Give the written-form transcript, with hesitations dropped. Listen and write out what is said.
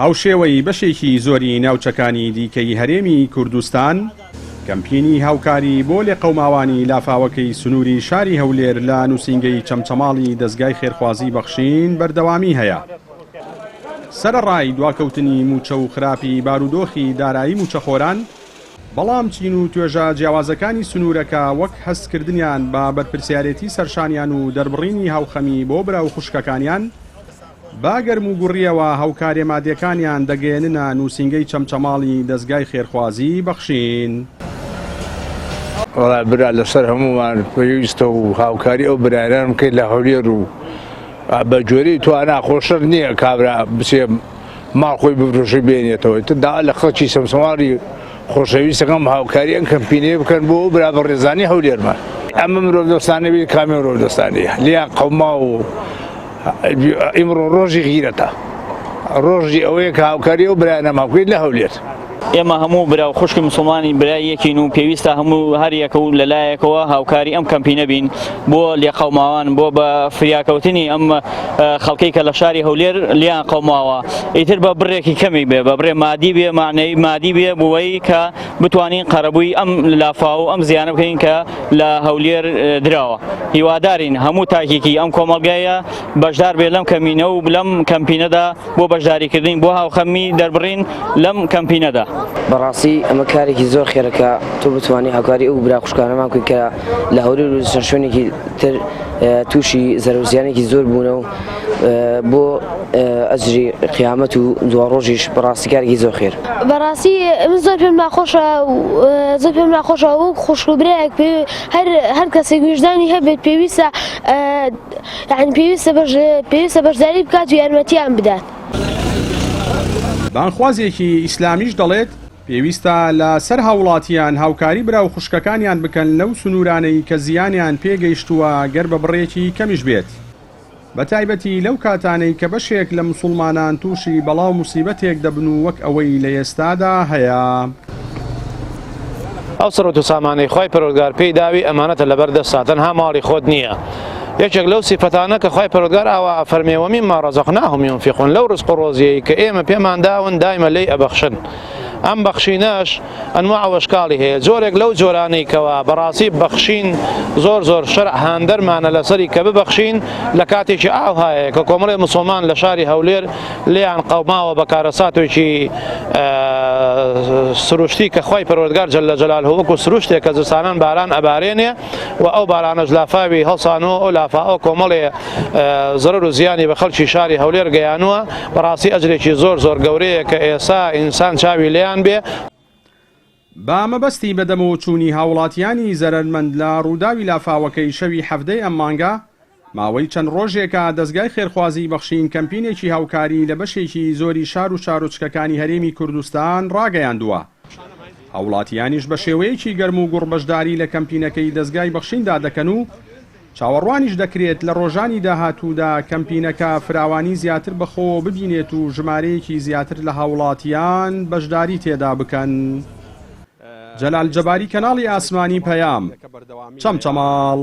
هاوشێوەی بەشێکی زۆری ناوچەکانی دیکەی هەرێمی کوردستان، کەمپینی هاوکاری بۆ لێقەوماوانی لافاوەکەی سنووری شاری هەولێر لە نووسینگەی چەمچەماڵی دەزگای خێرخوازی بەخشین بەردەوامی هەیە. سەرەڕای دواکەوتنی مووچە و خراپی بارودۆخی دارایی مووچەخۆران، بەڵام چین و توێژە جیاوازەکانی سنوورەکە وەک هەستکردنیان بە بەرپرسیارێتی سەرشانیان و دەربڕینی هاوخەمی بۆ برا و خوشکەکانیان، بە گەرموگوڕییەوە هاوکاریە مادیەکانیان دەگەیەننە نووسینگەی چەمچەماڵی دەزگای خێرخوازی بەخشین. وەڵا برا لەسەر هەموومان پێویستە و هاوکاری ئەو برایانە بکەین لە هەولێر و بە گوێرەی توانا خۆ شەرت نییە کابرا بچێ ماڵ خۆی بفرۆشێ بێنێتەوە ئیتر داوا لە خەڵکی چەمچەماڵی خۆشەویستەکەم هاوکاری ئەم کەمپینەیە بکەن بۆ ئەو برا بەڕێزانی هەولێرمان ئەمە مرۆڤدۆستانە بێت کامی مرۆڤدۆستانەیە لێیان قەوما و ئیمڕۆ ڕۆژی غیرەتە ڕۆژی ئەوەیە کە هاوکاری ئەو برایانەمان بکەین لە هەولێر. ئێمە هەموو برا و خوشکی مسوڵمانی برای یەکین و پێویستە هەموو هەر یەکە و لەلایەکەوە هاوکاری ئەم کەمپینە بین بۆ لێقەوماوان بۆ بە فریاکەوتنی ئەم خەڵکەی کە لە شاری هەولێر لیان قەوماوە ئیتر بە بڕێکی کەمی بێ بە بڕێ مادی بێ معنەی مادی بێ بووەی کە بتوانین قەرەبووی ئەم لافاو و ئەم زیانە بکەین کە لە هەولێر دراوە هیوادارین هەموو تاکێکی ئەم کۆمەڵگایە بەشدار بێ لەم کەمینە و لەم کەمپینەدا بۆ بەشداریکردن بۆ هاوخەمی دەربڕین لەم کەمپینەدا. بەڕاستی ئەمە کارێکی زۆر خێرە کە تۆ بتوانی هاوکاری ئەو برا خوشکانەمان بکەیت کە لە هەولێر و چەند شوێنێکی تر تووشی زەرەر و زیانێکی زۆر بوونە و بۆ ئەجری قیامەت و دواڕۆژیش بەڕاستی کارێکی زۆر خێر. بەڕاستی من زۆر پێم ناخۆشە زۆر پێم ناخۆشە وەک خوشک و برایەک پێ هەر هەر کەسێک ویژدانی هەبێت پێویستە یانی پێویستە پێویستە بەشداری بکات و یارمەتیان بدات. بانگخوازێکی ئیسلامیش دەڵێت، پێویستە لە سەر هاووڵاتییان هاوکاری برا و خوشکەکانیان بکەن لەو سنوورانەی کە زیانیان پێگەیشتووە گەر بە بڕێکی کەمیش بێت. بەتایبەتی لەو کاتانەی کە بەشێک لە موسوڵمانان تووشی بەڵا و موسیبەتێک دەبن و وەک ئەوەی لە ئێستادا هەیە. ئەو سەروەت و سامانەی خوای پەروەردگار پێی داوی ئەمانەتە لەبەر دەستتا تەنها ماڵی خۆت نییە یەکێک لەو سیفەتانە کە خوای پەروەردگار ئاوا ئەفەرمێ ومما رزقناهم ينفقون لەو ڕزق و ڕۆزیەی کە ئێمە پێمان داون دایمە لێی ئەبەخشن ئەم بەخشینەش ئەنواع و ئەشکاڵی هەیە جۆرێک لەو جۆرانەی کەوا بەڕاستی بەخشین زۆر زۆر شەرع هاندەرمانە لەسەری کە ببەخشین لە کاتێکی ئاوهایە کە کۆمەڵی مسلمان لە شاری هەولێر لێیان قەوماوە بە کارەساتێکی سروشتی کە خوای پەروەردگار جل جلاله وەکو سروشتێک کە زستانان باران ئەبارێنێ و ئەو بارانەش لافاوی هەڵسانەوە ئەو لافاوە کۆمەڵێ زەرەر و زیانی بە خەڵکی شاری هەولێر گەیانووە بەڕاستی ئەجرێکی زۆر زۆر گەورەیە کە ئێسا ئینسان چاوی لێیان بێ. بە مەبەستی بەدەمەوەچوونی هاوڵاتیانی زەرەرمەند لە ڕووداوی لافاوەکەی شەوی حەڤدەی ئەم مانگە، ماوەی چەند ڕۆژێکە دەزگای خێرخوازیی بەخشین کەمپینێکی هاوکاری لە بەشێکی زۆری شار و شارۆچکەکانی هەرێمی کوردستان ڕاگەیاندووە. هاوڵاتیانیش بە شێوەیەکی گەرم و گوڕ بەشداری لە کەمپینەکەی دەزگای بەخشیندا دەکەن و چاوەڕوانیش دەکرێت لە ڕۆژانی داهاتوودا کەمپینەکە فراوانی زیاتر بەخۆوە ببینێت و ژمارەیەکی زیاتر لە هاوڵاتیان بەشداری تێدا بکەن. جەلال جەباری کەناڵی ئاسمانی پەیام، چەمچەماڵ.